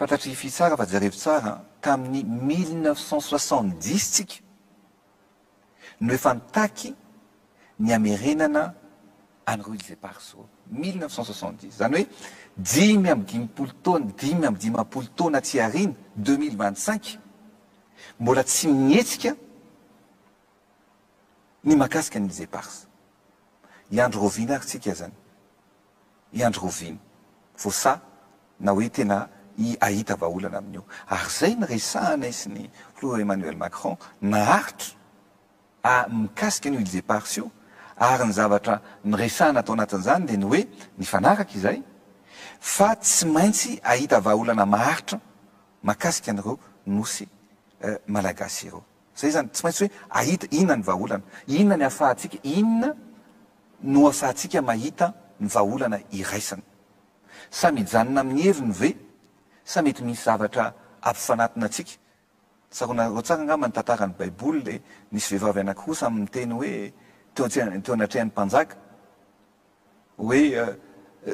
Fantatr'i Fy tsara fa jerevo tsara an, tamin'ny 1970 tsika no efa nitaky ny hamerenana an'ireo îles éparses ireo. 1970, izany hoe 55 taona, 55 taona aty aoriana, 2025, mbola tsy mihetsika ny mahakasika ny îles éparses. Hiandry rahoviana ary tsika izany? Hiandry rahoviana vao sahy na hoe tena hahita vahaolana amin'io? Ary izay ny resahanay sy ny filoha Emmanuel Macron naharitra a mikasika an'io îles éparses io ary ny zavatra niresahana tao anatin'izany dia ny hoe nifanaraka izay fa tsy maintsy hahita vahaolana maharitra mahakasika an'ireo nosy malagasy ireo. Izay izany, tsy maintsy hoe ahita, inona ny vahaolana? Inona ny ahafahantsika, inona no ahafahantsika mahita ny vahaolana iraisana? Sa mijanona amin'ny heviny ve sa mety misy zavatra ampifanatona antsika? Tsaroanareo tsara angamba ny tantaran'ny Baiboly le nisy vehivavy anankiroa samy niteny hoe teo teo anatrehan'ny mpanjaka hoe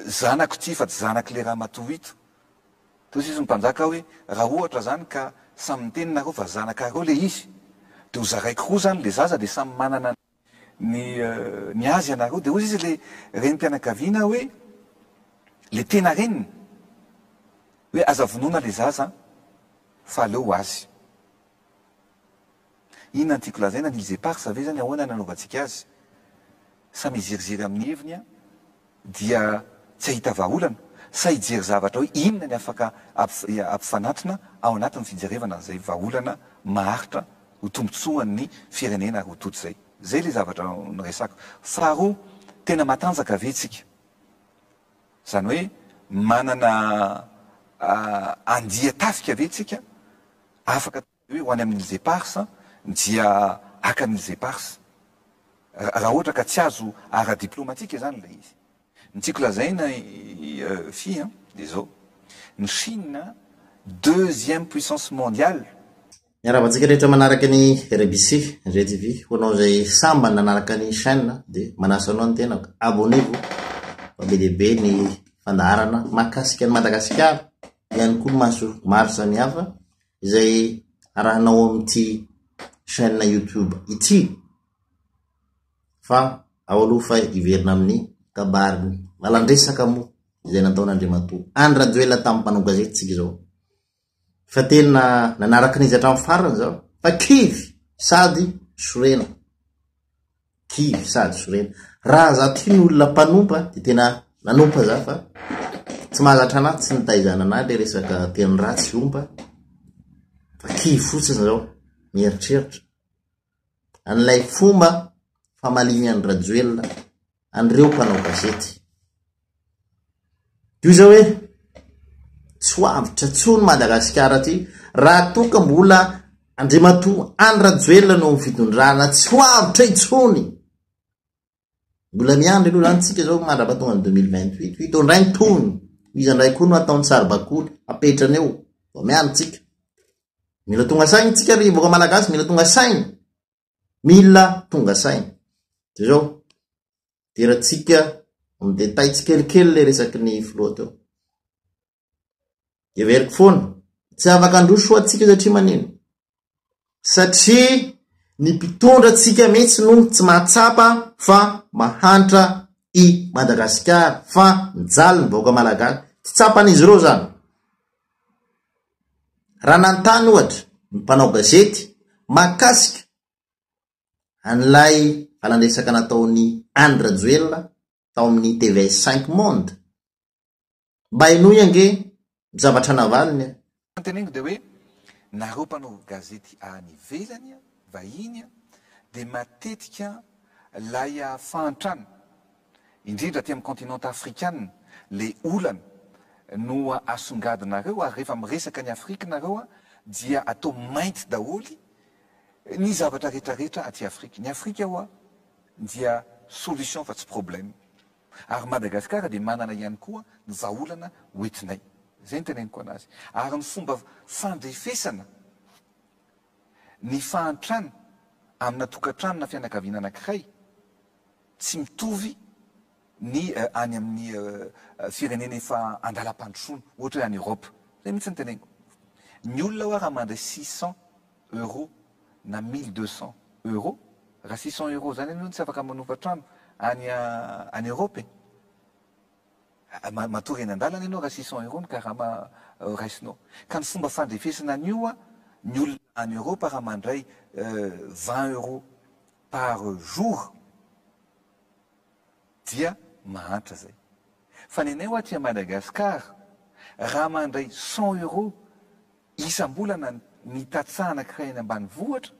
zanako ity fa tsy zanak'le ramatoa ito. Toy izy ny mpanjaka hoe, raha ohatra zany ka samy miteny nareo fa zanakareo le izy, de ho zaraiko roa zany le zaza de samy manana ny ny azy ianareo, de hozy izy le renim-pianakaviana hoe, le tena reniny, hoe aza vonoina le zaza fa aleo ho azy. Inona no tiako lazaina, ny îles éparses ve zany ahoana ny anaovantsika azy? Sa miziriziry amin'ny heviny an? dia tsy hahita vahaolana sa hijery zavatra hoe inona ny afaka ampifanatona ao anatin'ny fijerevana an'izay vahaolana maharitra ho tombontsoan'ny firenena ary ho tody izay. Izay ilay zavatra noresahako. Faharoa, tena matanjaka ve isika? Izany hoe manana andia-tafika ve isika afaka hoe ho any amin'ny îles éparses dia haka ny îles éparses raha ohatra ka tsy azo ara-diplomatika izany ilay izy. Ny tiako lazaina Fy an, dia izao, ny Chine deuxième puissance mondiale. Miarahaba antsika rehetra manaraka ny RBC Ndray TV. Ho anao izay sambany nanaraka ny chaîne dia manasa anao ny tenako. Abonnez-vous fa be dia be ny fandaharana mahakasika an'i Madagasikara ihany koa ny maso maro samihafa izay arahanao amin'ity chaîne YouTube ity fa ao aloha fa hiverina amin'ny kabariny valandresaka moa izay nataon'Andriamatoa Andry Rajoelina tamin'ny mpanao gazety tsika izao fa tena nanaraka an'izy hatramin'ny farany zao fa kivy sady sorena Kivy sady sorena. Raha za ty ny olona mpanompa de tena nanompa za fa tsy mahazatra anah, tsy nitaizana anah le resaka teny ratsy ompa fa kivy fotsiny zao mieritreritra an'ilay fomba famaliany an'i Rajoelina an'ireo mpanao gazety. Io zao hoe tsy ho avotra tsony Madagasikara ty raha toa ka mbola Andriamatoa Andry Rajoelina no amin'ny fitondrana tsy ho avotra intsony. Mbola miandry aloha zany tsika zao mandrapatonga ny 2028 hito indray ny tohiny. Iza indray koa no ataony saribakoly apetrany eo. Vao miandry tsika. Mila tonga saina tsika ry vahoaka malagasy, mila tonga saina. Mila tonga saina. Dia zao Idirantsika amin'ny détail tsikelikely ilay resaky ny filoha teo. Heveriko foana, tsy afaka handroso ho antsika satria manino? Satria ny mpitondra antsika mihitsy no tsy mahatsapa fa mahantra i Madagasikara, fa mijaly ny vahoaka malagasy. Tsy tsapan'izy ireo izany. Raha nanontany ohatra ny mpanao gazety mahakasika an'ilay valandresaka nataon'i Andry Rajoelina tao amin'ny tvs Cinq Monde. Mba henoy ange ny zavatra navaliny e. Ny teneniko dia hoe nareo mpanao gazety any ivelany, vahiny, dia matetika lay fahantrana, indrindra aty amin'ny continent afrikana, le olana no asongadinareo ary rehefa miresaka ny Afrika nareo dia atao mainty daholo Ny zavatra rehetra rehetra aty Afrika. Ny Afrika ho'a dia solution fa tsy problème. Ary Madagascar dia manana ihany koa ny vahaolana ho entinay. Izay no teneniko anazy. Ary ny fomba fandrefesana ny fahantrana amina tokantrano na fianakaviana anankiray tsy mitovy ny any amin'ny firenena efa andalam-pandrosoana, ohatra hoe any Europe. Zay mihitsy no teneniko. Ny olona hoa raha mandray 600 euros na 1200 euros, raha 600 euros zany aloha tsy afaka manofa trano any any Europe e. Matory eny an-dalana ianao raha 600 euros ny karama raisinao. Ka ny fomba fandrefesana an'io hoa, ny olona any Europe raha mandray 20 euros par jour dia mahantra zay. Fa ny anay hoa aty Madagascar raha mandray 100 euros isam-bolana ny tantsaha anakiray any ambanivohitra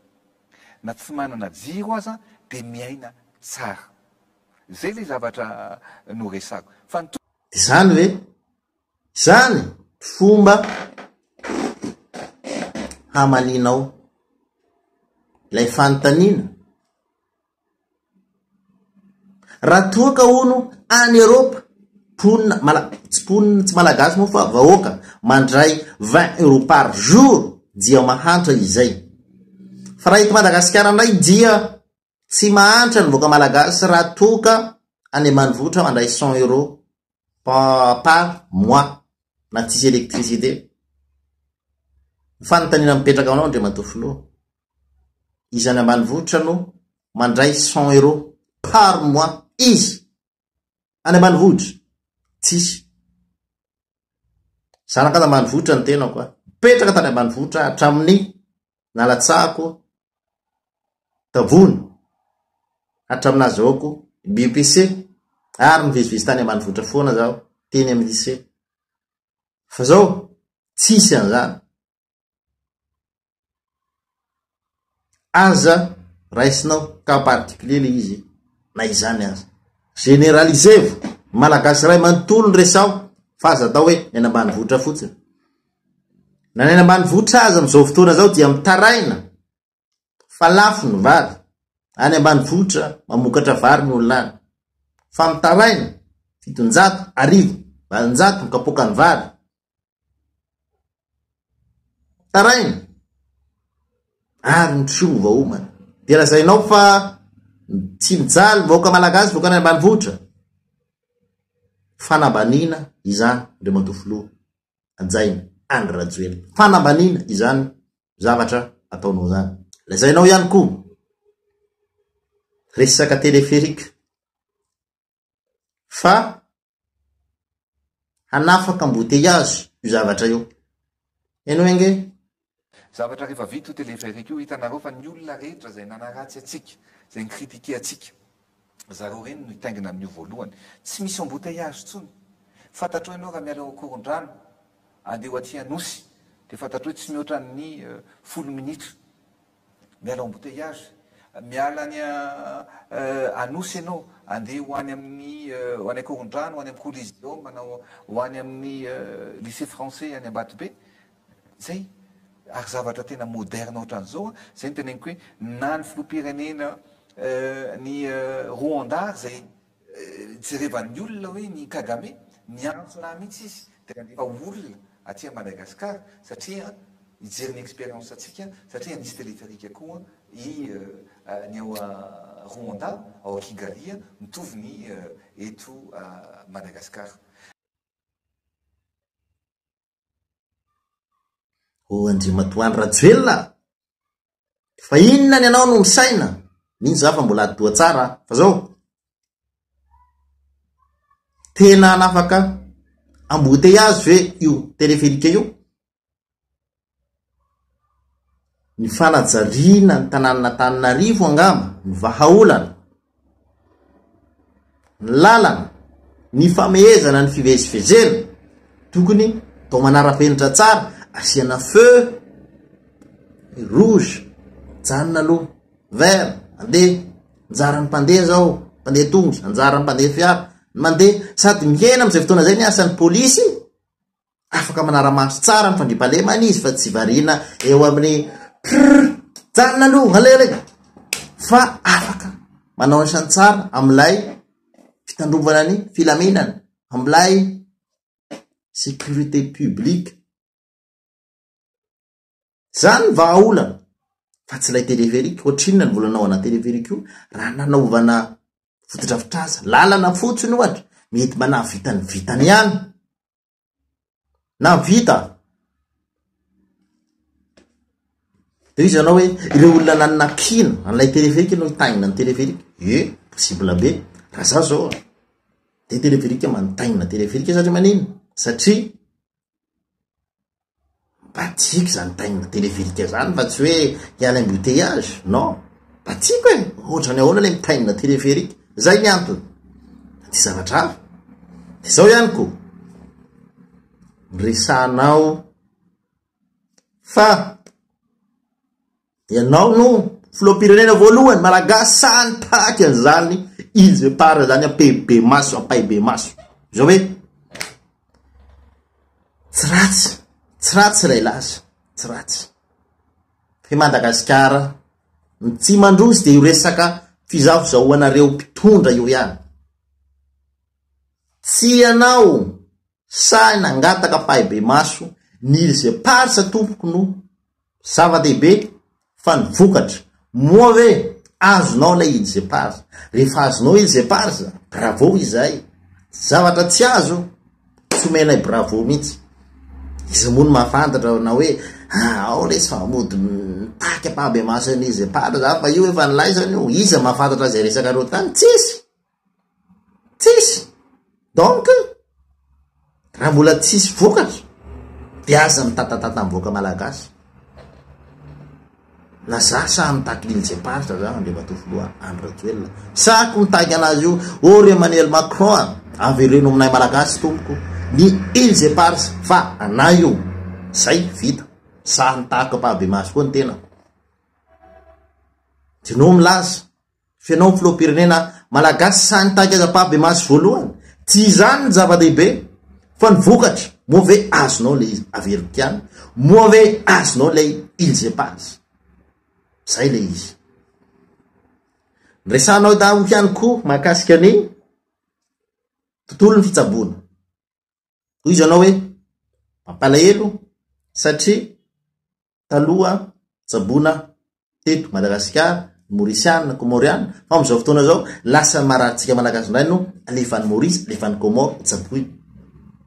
na tsy manana jiro aza dia miaina tsara. Zay le zavatra noresako. Fa ny. Izany ve? Izany fomba hamalianao ilay fanontaniana? Raha toa ka hono any Eropa, mponina mala- tsy mponina, tsy malagasy moa fa vahoaka mandray 20 euros par jour dia mahantra izay. Fa raha eto Madagasikara indray dia tsy mahantra ny vahoaka malagasy raha toa ka any ambanivohitra mandray 100 euros par mois na tsisy électricité. Ny fanontaniana mipetraka aminao Andriamatoa Filoha, iza any ambanivohitra no mandray 100 euros par mois? Iza? Any ambanivohitra? Tsisy. Zanaka any ambanivohitra ny tenako a. Mipetraka tany ambanivohitra hatramin'ny nalatsahako tavony, hatramin'ny nahazahoako BEPC, ary nivezivezy tany ambanivohitra foana zaho, teny amin'ny lycée. Fa zao, tsisy an'izany. Aza raisinao cas particulier le izy na izany aza. Généralisevo, ny Malagasy iray manontolo no resaho fa aza atao hoe ny any ambanivohitra fotsiny. Na ny any ambanivohitra aza amin'izao fotoana izao dia mitaraina fa lafo ny vary. Any ambanivohitra mamokatra vary ny olona any. Fa mitaraina 700, 1000, 800 ny kapoakan'ny vary. Taraina ary ny trova homana. Dia lazainao fa tsy mijaly vahoaka malagasy vahoaka any ambanivohitra. Fanambaniana izany Andriamatoa Filoha Hajaina Andry Rajoelina. Fanambaniana izany zavatra ataonao izany. Lazainao ihany koa resaka téléphérique fa Hanafaka embouteillage io zavatra io. Henoy ange. Zavatra rehefa vita io téléphérique io hitanareo fa ny olona rehetra izay nanaratsy antsika, izay ni-critiquer antsika, zareo ireny no hitaingina amin'io voalohany. Tsy misy embouteillage intsony. Fantatrao ianao raha miala eo Ankorondrano andeha ho aty Anosy dia fantatrao hoe tsy mihoatra ny folo minitra. Miala embouteillage, miala any Anosy ianao, andeha ho any amin'ny ho any Ankorondrano, ho any amin'ny Coliseum na ho any amin'ny lycée français any Ambatobe, zay. Ary zavatra tena moderne ohatran'izao, zay no teneniko hoe na ny filoham-pirenena ny Rwanda ary zay jerevan'ny olona hoe ny Kagame, niantso anah mihitsy izy dia nandefa olona aty Madagascar satria hijery ny expérience antsika satria nisy téléphérique koa i ny ao Rwanda ao Kigali mitovy ny eto Madagascar. O Andriamatoa Andry Rajoelina a! Fa inona ny anao no misaina? Mino za fa mbola atidoha tsara fa zao tena hanafaka embouteillage ve io téléphérique io? Ny fanajariana ny tanànan'Antananarivo angamba no vahaolana. Ny lalana, ny famehezana ny fivezivezena, tokony atao manara-penitra tsara, asiana feu rouge, mijanona aloha, vert, andeha, anjaran'ny mpandeha zao, mpandeha tongotra, anjaran'ny mpandeha fiara, ny mandeha, sady mihena amin'izay fotoana izay ny asan'ny polisy. Afaka manara-maso tsara ny fandriampahalemana izy fa tsy variana eo amin'ny prrr, janona aloha, aleo aleo, fa afaka manao asany tsara amin'ilay fitandrovana ny filaminana, amin'ilay sécurité publique. Zany ny vahaolana fa tsy ilay téléphérique. Ohatrinona ny vola nanaovana téléphérique io raha nanaovana fotodrafitrasa, lalana fotsiny ohatra, mety mba nahavita ny vitany ihany. Na vita. Dia hoy izy anao hoe ireo olona nanana kiana an'ilay téléphérique no hitaingina ny téléphérique. Eh, possible be. Raha za zao dia téléphérique manitaingina téléphérique satria manino? Satria mba tiako izany taingina téléphérique zany fa tsy hoe hiala embouteillage. Non. Mba tiako e. Ohatrany ahoana ilay mitaingina téléphérique. Zay ny antony. Ty zavatra hafa. Dia zao ihany koa. Resahanao Fa ianao no filoham-pirenena voalohany malagasy sahy nitaky an'izany îles éparses zany ampahibemaso ampahibemaso. Zao hoe tsy ratsy, tsy ratsy ilay laza, tsy ratsy. Fa i Madagasikara ny tsy mandroso dia io resaka fizahozahoanareo mpitondra io ihany. Tsy ianao Sahy nangataka ampahibemaso ny îles éparses tompoko no zava-dehibe fa ny vokatra. Moa ve azonao ilay îles éparses? Rehefa azonao îles éparses, bravo izay. Zavatra tsy azo, tsy omenay bravo mihitsy. Iza moa no mahafantatra na hoe ah, ao lesy fa mody mitaky ampahibemaso ny îles éparses za fa io efa nilaizany io. Iza mahafantatra izay resakareo tany? Tsisy. Tsisy! Donc, raha mbola tsisy vokatra, de aza mitatatata mivoaka malagasy. Na za sahy mitaky l'île éparses za Andriamatoa Filoha Andry Rajoelina. Sahiko mitaky anazy io, ô ry Emmanuel Macron a, avereno aminay malagasy tompoko ny îles éparses fa anay io. Zay, vita. Sahy nitaky ampahabemaso koa ny tenako. Dinao milaza. F'ianao filoham-pirenena Malagasy sahy nitaky azy ampahibemaso voalohany. Tsy izany ny zava-dehibe fa ny vokatra. Moa ve azonao ilay izy averiko ihany? Moa ve azonao ilay îles éparses? Zay ilay izy. Niresahanao daho ihany koa mahakasika ny tontolon'ny fitsaboana. Hoy izy anao hoe mampalahelo satria taloha tsaboina teto Madagasikara, ny Maurisiana, Comoriana, fa amin'izao fotoana izao lasa ny mararintsika Malagasy indray no alefa any Maurice, alefa any Comores tsaboina.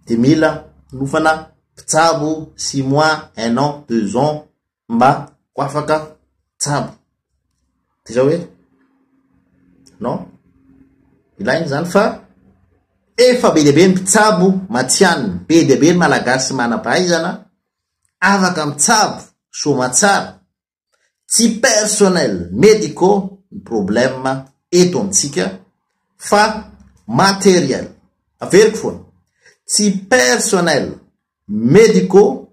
Dia mila nofana mpitsabo six mois, un an, deux ans mba ho afaka tsabo. Dia izao hoe non, ilaina izany fa efa be dia be ny mpitsabo matihanina, be dia be ny Malagasy manam-pahaizana afaka mitsabo soamatsara, tsy personnel médicaux ny problème eto amintsika fa matériel, averiko foana, tsy personnel médicaux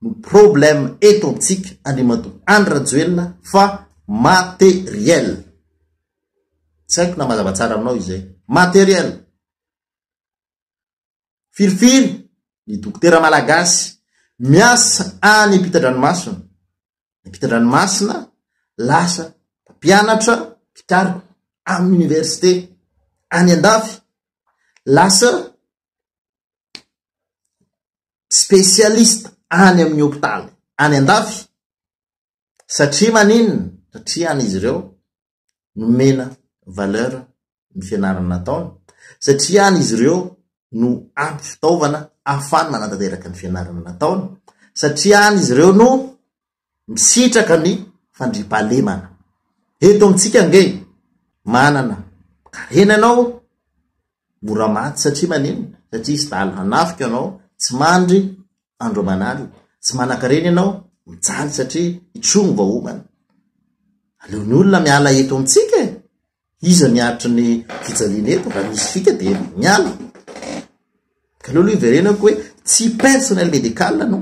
no problème eto amintsika Andriamatoa Andry Rajoelina fa matériel, tsy haiko na mazava tsara aminao izay, matériel. Firifiry ny dokotera malagasy miasa any ampitan-dranomasina, ampitan-dranomasina lasa mpampianatra mpikaroka amin'ny université any andafy, lasa spécialiste any amin'ny hopitaly any andafy, satria maninona? Satria any izy ireo nomena valeur ny fianarana nataony satria any izy ireo no ampy fitaovana ahafahany manatanteraka ny fianarana nataony satria any izy ireo no misitraka ny fandriampahalemana. Eto amintsika ange manana karena ianao mora maty satria maninona? Satria hisy dahalo hanafika ianao, tsy mandry andro aman'alina, tsy manan-karena ianao, mijaly satria hitrongy vao homana. Aleon'ny olona miala eto amintsika e! Iza miaritra ny fijaliana eto? Raha misy fika dia miala. Ka aleo aloha hiverenako hoe tsy personnel médical no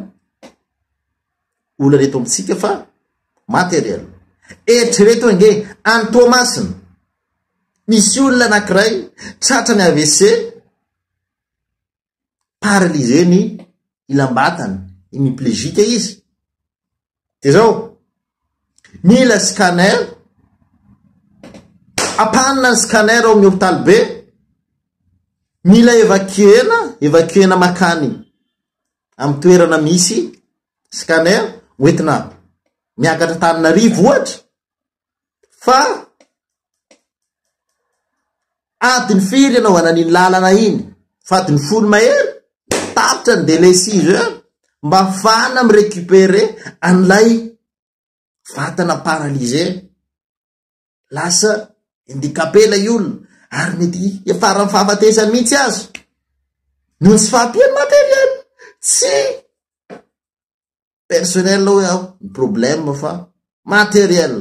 olana eto amintsika fa matériel. Eritrereto ange, any Toamasina, misy olona anankiray tratra ny AVC, paralysé ny ilam-batany, hémiplégique izy. Dia zao, mila scanner, ampanina ny scanner ao amin'ny hôpitaly be, mila évacuer-na, évacuer-na makany amin'ny toerana misy scanner, hoentina miakatra Antananarivo ohatra, fa adiny firy anaovana an'iny lalana iny? Fa adiny folo mahery, tapitra ny délai six heures mba afahana mi-récupérer an'ilay. Vatana paralysé. Lasa handicapé ilay olona ary mety hiafaran'ny fahafatesany mihitsy aza. Noho ny tsy fahampian'ny matériel. Tsy personnel hoy aho ny problème fa matériel.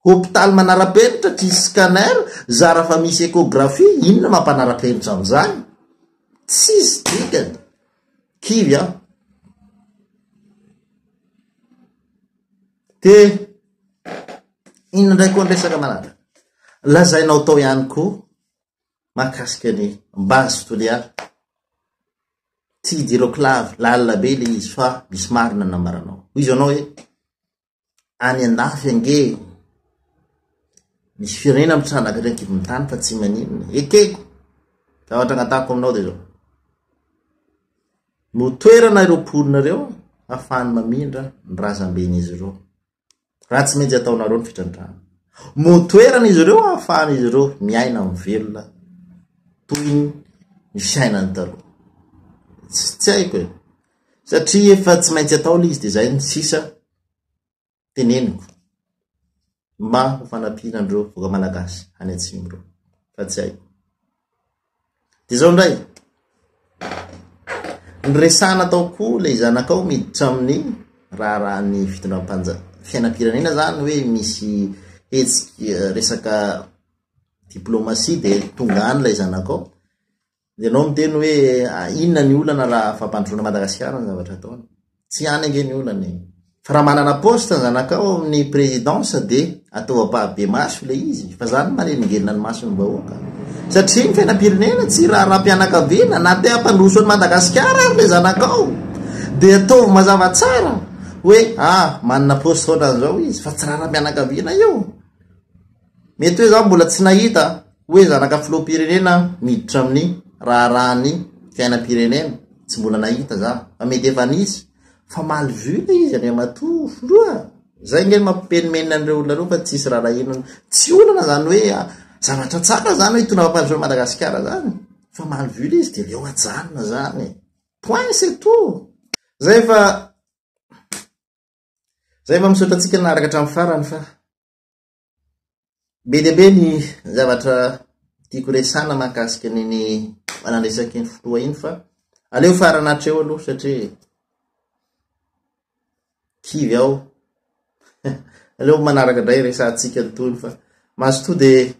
Hopitaly manara-penitra tsisy scanner, zara fa misy échographie, inona mampanara-penitra an'izany? Tsisy dikany. Kivy aho. De inona indray koa ny resaka manaraka? Lazainao tao ihany koa mahakasika ny base Toliara. Tsy hidirako lava, lalina be ilay izy fa misy marina ny nambaranao. Hoy izy anao hoe any andafy ange misy firenena mitrandraka ery ankibon'ny tany fa tsy maninona. Ekeko. Zavatra angatahako aminao dia izao. No toerana ireo mponina ireo hahafahany mamindra ny razamben'izy ireo. Raha tsy maintsy ataonareo ny fitrandrahana. No toerana izy ireo hahafahan'izy ireo miaina mivelona toy ny fiainany taloha. Tsy haiko e. Satria efa tsy maintsy atao ilay izy dia izay ny sisa teneniko mba ho fanampiana an'ireo vahoaka malagasy any atsimo ireo fa tsy haiko. Dia izao indray, ny resahana tao koa ilay zanakao miditra amin'ny raharahan'ny fitondram-panja- fiainam-pirenena zany hoe misy hetsika resaka diplomasia dia tonga any ilay zanakao. Dia ianao miteny hoe inona ny olana raha fampandrosoana Madagasikara ny zavatra ataony. Tsy any ange ny olana e. Fa raha manana poste ny zanakao ao amin'ny présidence dia atao ampahibemaso ilay izy fa zany manelingelina ny mason'ny vahoaka. Satria ny fiainam-pirenena tsy raharaham-pianakaviana na te hampandroso an'i Madagasikara ary ilay zanakao dia ataovy mazava tsara hoe ah manana poste ohatran'izao izy fa tsy raharaham-pianakaviana io. Mety hoe za mbola tsy nahita hoe zanaka filoham-pirenena miditra amin'ny raharahan'ny fiainam-pirenena, tsy mbola nahita za, fa mety efa nisy, fa mal vu le izy Andriamatoa filoha, zay nge no mampimenomenona an'ireo olona ireo fa tsisy raharahiana, tsy olana zany hoe zavatra tsara zany hoe hitondra fampandrosoana Madagasikara zany, fa mal vu le izy de aleo ajanona zany, point c'est tout. Zay fa zay fa misaotra antsika naharaka hatramin'ny farany fa. Be dia be ny zavatra tiako resahana mahakasika an'iny valan-dresaka iny filoha iny fa aleo farana hatreo aloha satria kivy aho. Aleo manaraka indray resahantsika ny tohiny fa mazotoa dia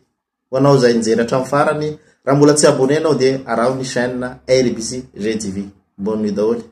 ho anao izay nijery hatramin'ny farany, raha mbola tsy abonné ianao dia araho ny chaîne RBC GTV. Bonne nuit daholo.